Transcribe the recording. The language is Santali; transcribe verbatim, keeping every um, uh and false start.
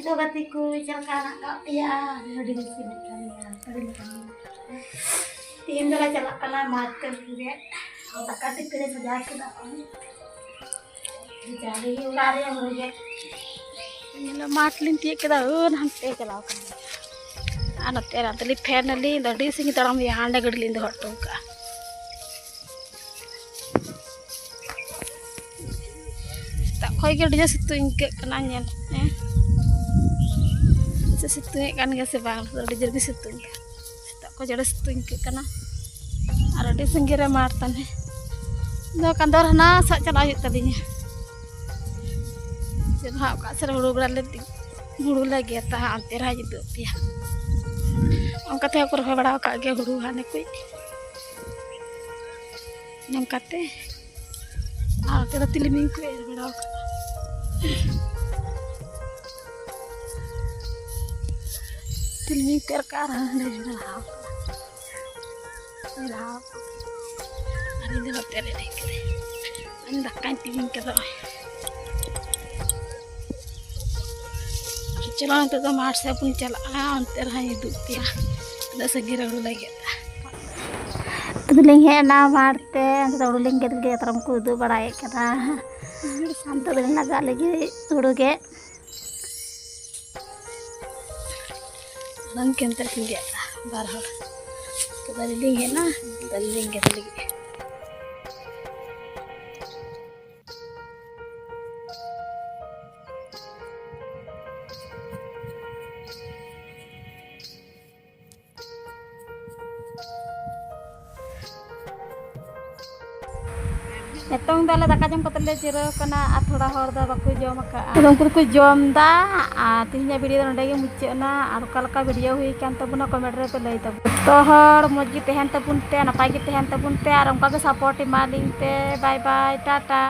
ᱛᱚ ᱜᱟᱛᱮ ᱠᱚ, ᱪᱮᱫ ᱞᱮᱠᱟ ᱦᱮᱱᱟᱜ ᱟᱠᱟᱫ ᱯᱮᱭᱟ? ᱟᱹᱰᱤ ᱵᱮᱥ ᱜᱮ ᱢᱮᱱᱟᱜ ᱞᱮᱭᱟ, ᱟᱹᱰᱤ ᱱᱟᱯᱟᱭ ᱜᱮ᱾ ᱛᱮᱦᱮᱧ ᱫᱚᱞᱮ ᱪᱟᱞᱟᱜ ᱠᱟᱱᱟ ᱢᱟᱴᱷ ᱛᱮ ᱜᱮ᱾ ᱫᱟᱠᱟ ᱴᱤᱯᱷᱤᱱ ᱞᱮ ᱥᱟᱡᱟᱣ ᱠᱮᱫᱟ᱾ ᱡᱟᱜᱮ ᱚᱲᱟᱜ ᱨᱮ ᱦᱩᱲᱩ ᱜᱮ᱾ ᱧᱮᱞ ᱢᱟᱴᱷ ᱞᱤᱧ ᱛᱤᱭᱳᱜ ᱠᱮᱫᱟ, ᱟᱹᱱ ᱦᱟᱱᱛᱮ ᱪᱟᱞᱟᱣ ᱠᱟᱱᱟ᱾ ᱟᱨ ᱱᱚᱛᱮ ᱨᱮ ᱛᱟᱞᱤᱧ ᱯᱷᱮᱱ ᱟᱹᱞᱤᱧ ᱫᱚ ᱟᱹᱰᱤ ᱥᱟᱺᱜᱤᱧ ᱛᱟᱲᱟᱢ ᱦᱩᱭᱩᱜᱼᱟ, ᱦᱟᱸᱰᱮ ᱜᱟᱹᱰᱤ ᱞᱤᱧ ᱫᱚᱦᱚ ᱦᱚᱴᱚ ᱠᱟᱜᱼᱟ᱾ ᱥᱮᱛᱟᱜ ᱠᱷᱚᱡ ᱜᱮ ᱟᱹᱰᱤ ᱡᱳᱨ ᱥᱤᱛᱩᱝ ᱟᱹᱭᱠᱟᱹᱜ ᱠᱟᱱᱟ, ᱧᱮᱞ ᱢᱮ᱾ ᱥᱮ ᱥᱤᱛᱩᱝ ᱮᱫ ᱠᱟᱱ ᱜᱮᱭᱟ ᱥᱮ ᱵᱟᱝ? ᱟᱹᱰᱤ ᱡᱳᱨ ᱜᱮ ᱥᱤᱛᱩᱝ ᱠᱟᱱᱟ᱾ ᱥᱮᱛᱟᱜ ᱠᱷᱚᱡ ᱟᱹᱰᱤ ᱥᱤᱛᱩᱝ ᱟᱹᱭᱠᱟᱹᱜ ᱠᱟᱱᱟ᱾ ᱟᱨ ᱟᱹᱰᱤ ᱥᱟᱺᱜᱤᱧ ᱨᱮ ᱢᱟᱴᱷ ᱛᱟᱞᱮ᱾ ᱤᱧ ᱫᱚ ᱠᱟᱸᱫᱚᱨ ᱦᱟᱱᱟ ᱥᱟᱜ ᱪᱟᱞᱟᱜ ᱦᱩᱭᱩᱜ ᱛᱟᱹᱞᱤᱧᱟ᱾ ᱪᱮᱫ ᱦᱟᱸᱜ ᱚᱠᱟ ᱥᱮᱫ ᱨᱮ ᱦᱩᱲᱩ ᱜᱚᱰᱟ ᱞᱮ, ᱦᱩᱲᱩ ᱞᱮ ᱜᱮᱫᱟ ᱦᱟᱸᱜ, ᱚᱱᱛᱮ ᱨᱮ ᱦᱟᱸᱜ ᱡᱩᱛᱩᱜ ᱯᱮᱭᱟ᱾ ᱚᱱᱠᱟ ᱛᱮᱦᱚᱸ ᱠᱚ ᱨᱚᱦᱚᱭ ᱵᱟᱲᱟ ᱟᱠᱟᱫ ᱜᱮᱭᱟ ᱦᱩᱲᱩ ᱦᱟᱱᱮ ᱠᱚ᱾ ᱱᱚᱝᱠᱟᱛᱮ ᱟᱨ ᱱᱚᱛᱮ ᱫᱚ ᱛᱤᱞᱢᱤᱧ ᱠᱚ ᱮᱨ ᱵᱟᱲᱟ ᱟᱠᱟᱫᱟ᱾ ᱛᱤᱞᱢᱤᱧ ᱠᱚ ᱮᱨ ᱠᱟᱜᱼᱟ ᱟᱨ ᱦᱟᱸᱰᱮ ᱡᱷᱟᱲᱟᱣ ᱠᱟᱜᱼᱟ᱾ ᱡᱷᱟᱲᱟᱣ ᱠᱟᱜᱼᱟ᱾ ᱟᱨ ᱤᱧ ᱫᱚ ᱱᱚᱛᱮ ᱨᱮ ᱮᱱᱮᱡ ᱠᱟᱹᱫᱟᱹᱧ᱾ ᱤᱧ ᱫᱟᱠᱟᱧ ᱛᱤᱠᱤᱱ ᱠᱟᱫᱟ᱾ ᱪᱚᱞᱚ, ᱱᱤᱛᱚᱜ ᱫᱚ ᱢᱟᱴᱷ ᱥᱮᱫ ᱵᱚᱱ ᱪᱟᱞᱟᱜᱼᱟ, ᱚᱱᱛᱮ ᱨᱮᱦᱚᱸᱧ ᱩᱫᱩᱜ ᱯᱮᱭᱟ ᱛᱤᱱᱟᱹᱜ ᱥᱟᱺᱜᱤᱧ ᱨᱮ ᱦᱩᱲᱩ ᱞᱮ ᱜᱮᱫᱟ᱾ ᱟᱫᱚ ᱞᱤᱧ ᱦᱮᱡ ᱮᱱᱟ ᱢᱟᱴᱷ ᱛᱮ, ᱚᱱᱛᱮ ᱫᱚ ᱦᱩᱲᱩ ᱞᱤᱧ ᱜᱮᱫ ᱞᱮᱜᱮ, ᱛᱟᱨᱟ ᱠᱚ ᱩᱫᱩᱜ ᱵᱟᱲᱟᱭᱮᱫ ᱠᱟᱱᱟ᱾ ᱱᱤᱛᱚᱜ ᱫᱚᱞᱤᱧ ᱞᱟᱜᱟᱜ ᱞᱟᱹᱜᱤᱫ ᱦᱩᱲᱩ ᱜᱮᱫ᱾ ᱟᱫᱚ ᱩᱱᱠᱤᱱ ᱛᱮ ᱠᱤᱱ ᱜᱮᱫ ᱮᱫᱟ ᱵᱟᱨ ᱦᱚᱲ᱾ ᱱᱤᱛᱚᱜ ᱫᱚ ᱟᱹᱞᱤᱧ ᱞᱤᱧ ᱦᱮᱡ ᱮᱱᱟ, ᱱᱤᱛᱚᱜ ᱫᱚ ᱟᱹᱞᱤᱧ ᱞᱤᱧ ᱜᱮᱫ ᱞᱟᱹᱜᱤᱫ᱾ ᱱᱤᱛᱚᱝ ᱫᱚ ᱟᱞᱮ ᱫᱟᱠᱟ ᱡᱚᱢ ᱠᱟᱛᱮ ᱞᱮ ᱡᱤᱨᱟᱹᱣ ᱠᱟᱱᱟ ᱟᱨ ᱛᱷᱚᱲᱟ ᱦᱚᱲ ᱫᱚ ᱵᱟᱠᱚ ᱡᱚᱢ ᱟᱠᱟᱫᱼᱟ᱾ ᱟᱫᱚ ᱩᱱᱠᱩ ᱫᱚᱠᱚ ᱡᱚᱢ ᱮᱫᱟ᱾ ᱟᱨ ᱛᱮᱦᱮᱧᱟᱜ video ᱫᱚ ᱱᱚᱸᱰᱮ ᱜᱮ ᱢᱩᱪᱟᱹᱫ ᱮᱱᱟ᱾ ᱟᱨ ᱚᱠᱟ ᱞᱮᱠᱟ video ᱦᱩᱭ ᱟᱠᱟᱱ ᱛᱟᱵᱚᱱᱟ comment ᱨᱮᱯᱮ ᱞᱟᱹᱭ ᱛᱟᱵᱚᱱᱟ᱾ ᱡᱚᱛᱚ ᱦᱚᱲ ᱢᱚᱡᱽ ᱜᱮ ᱛᱟᱦᱮᱱ ᱛᱟᱵᱚᱱ ᱯᱮ, ᱱᱟᱯᱟᱭ ᱜᱮ ᱛᱟᱦᱮᱱ ᱛᱟᱵᱚᱱ ᱯᱮ ᱟᱨ ᱚᱱᱠᱟ ᱜᱮ support ᱮᱢᱟ ᱞᱤᱧ ᱯᱮ᱾ Bye bye, Tata.